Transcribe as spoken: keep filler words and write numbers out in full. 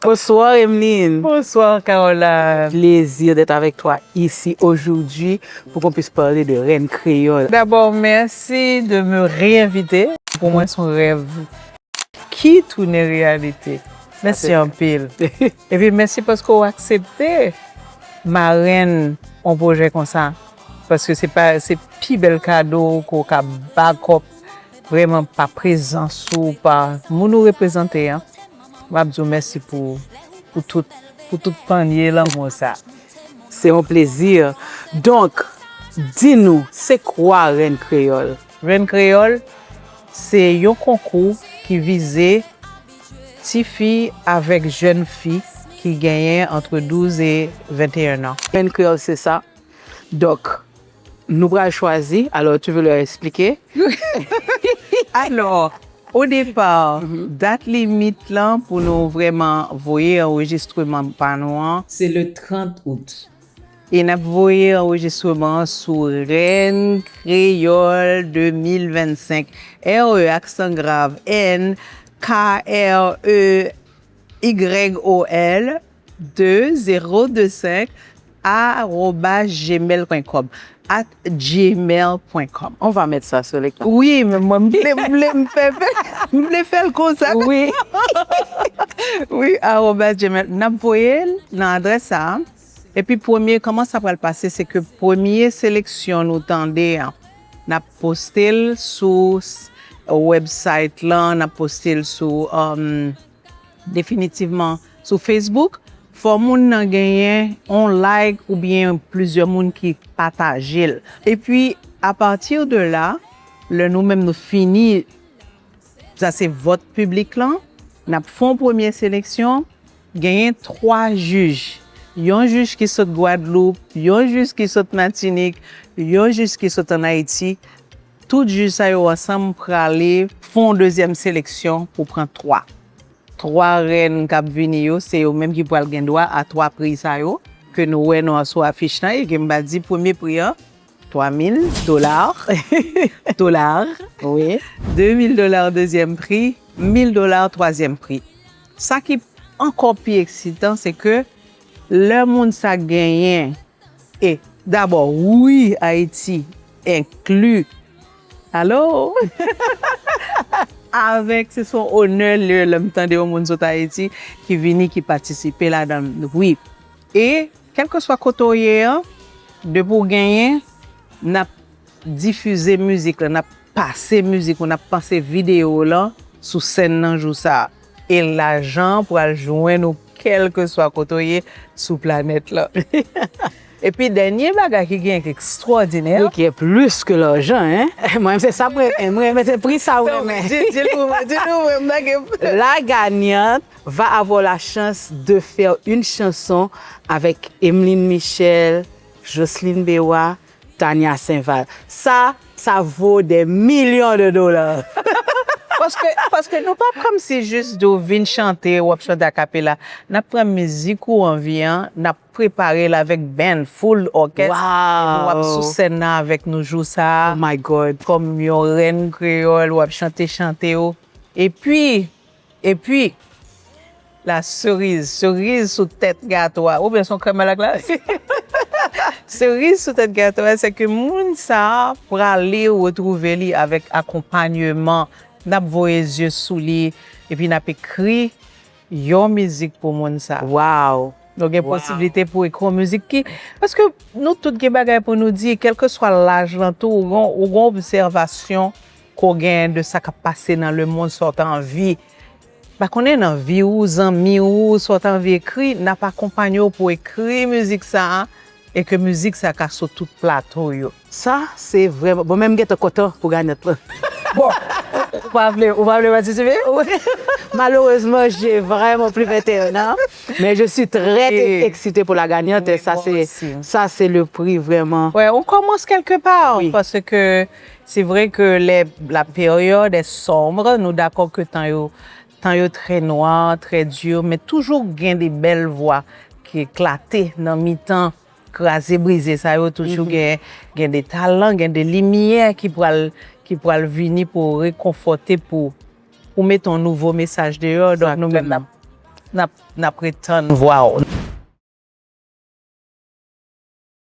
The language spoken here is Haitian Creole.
Bonsoir Emeline. Bonsoir Caroline. Plaisir d'être avec toi ici aujourd'hui pour qu'on puisse parler de Reine Créole. D'abord, merci de me réinviter. Pou mwen, se yon rèv ki tounen reyalite. Mèsi anpil. Epi mèsi paske w aksepte marenn yon pwojè konsa. Paske se pa, se pi bèl kado ke w ka ba kòb vrèman pa prezans ou, pa moun ou reprezante an. M ap di w mèsi pou, pou tout, pou tout panye lanmou sa. C'est un plaisir. Donc, dis-nous, c'est quoi Reine Créole? Reine Créole, se yon konkou ki vize tifi avèk jèn fi ki genyen entre douze et vingt et un ans. Reine Créole, c'est ça. Donc, nou pral chwazi. Alors, tu veux leur expliquer? Alors, au départ, dat limit lan pou nou vrèman voye anrejistreman pa nou an, se le trant out. E n ap voye anrejistreman an sou Reine Créole deux mille vingt-cinq, R E aksan grav N, K R E Y O L deux zéro deux cinq arobase gmail point com, at gmail point com. On va mettre ça sur l'écran. Wi, men mwen, m vle, m vle, m fè, m vle fè l konsa. Wi. Wi, arobase gmail. N ap voye l nan adrès sa a. Epi premye, kòman sa pral pase, se ke premye seleksyon nou tande an, n ap poste l sou s-, website lan, n ap poste l sou, um, definitivman sou Facebook. Fò moun nan genyen yon like oubyen plizyè moun ki pataje l. Epi, apati de la, lè nou menm nou fini, sa se vòt piblik lan, n ap fè yon premye seleksyon, genyen twa jij. Yon jij ki sot Gwadloup, yon jij ki sot Matinik, yon jij ki sot ann Ayiti. Tout jij sa yo ansanm prale fè yon dezyèm seleksyon pou pran twa. Twa rèn k ap vini yo, se yo menm ki pral gen dwa a twa pri sa yo, ke nou wè nou an sou afich lan, e ke m pral di premye pri an, twa mil dola, dola, Wi. de mil dola dezyèm pri, mil dola twazyèm pri. Sa ki ankò pi eksitan, se ke lè moun sa genyen, e dabò, wi, Ayiti enkli. Alo? Avèk, se son onè lè, lè m tande yon moun sot Ayiti ki vini, ki patisipe ladan l. Wi. E kèlkeswa kote w ye an, depi w genyen, n ap difize mizik lan, n ap pase mizik ou, n ap pase videyo w lan sou sèn nan jou sa a. E lajan an pral jwenn ou kèlkeswa kote w ye sou planèt lan. Epi dènye bagay ki gen ki ekstwòdinè. Wi, ki plis ke lajan, hein? Mwen, se sa mwen renmen. Mwen renmen se pri sa ou renmen. Di, di l pou mwen, di l pou mwen, m pa gen. La gagnante va avoir la chance de faire une chanson avec Emeline Michel, Jocelyne Bewa, Tania Saint-Val. Sa, ça vaut des millions de dollars. Paske, paske nou pa kòmsi jis di w vin chante, w ap chante akapela. N ap pran mizik ou anvi an, n ap prepare l avèk band, full orchestre. Wow. Epi w ap sou sèn nan avèk nou jou sa a. Oh my God. Kòm yon rèn kreyòl, w ap chante chante w. Epi, epi, la cerise, cerise sou tèt gato a. Oubyen se yon krèm a la glas? Cerise sou tèt gato a, se ke moun sa a prale retwouve li avèk akonpanyeman. N ap voye zye sou li, epi n ap ekri yon mizik pou moun sa. Wow. Nou gen posiblite pou ekri yon mizik ki, paske nou tout gen bagay pou nou di, kèlkeswa laj lan tou, ou gen, ou gen obsèvasyon ke w genyen de sa k ap pase nan lemonn, sa w ta anvi. Pa konnen nan vi w, zanmi w, sa w ta anvi ekri, n ap akonpanye w pou ekri mizik sa a, e ke mizik sa a ka sou tout plato yo. Sa, se vrèman. Bon, men m gentan kontan pou gagnant lan. Bon, ou pa vle, ou pa vle patisipe? Malheureusement, j'ai vraiment plus vingt et un ans, mais je suis très Et- excitée pour la gagnante. Oui, Ça, moi c'est, aussi. Ça, c'est le prix vraiment. Ouais, on commence quelque part, Oui. Parce que c'est vrai que les, la période est sombre, nou dakò ke tan yo, tan yo trè nwa, trè di, men toujou gen de bèl vwa ki eklate nan mitan kraze brize sa yo, toujou gen, gen de talan, gen de limyè ki pral, ki pral vini pou rekonfòte, pou, pou mete yon nouvo mesaj deyò. Donk nou menm n ap, N ap, n ap ret tann vwa w.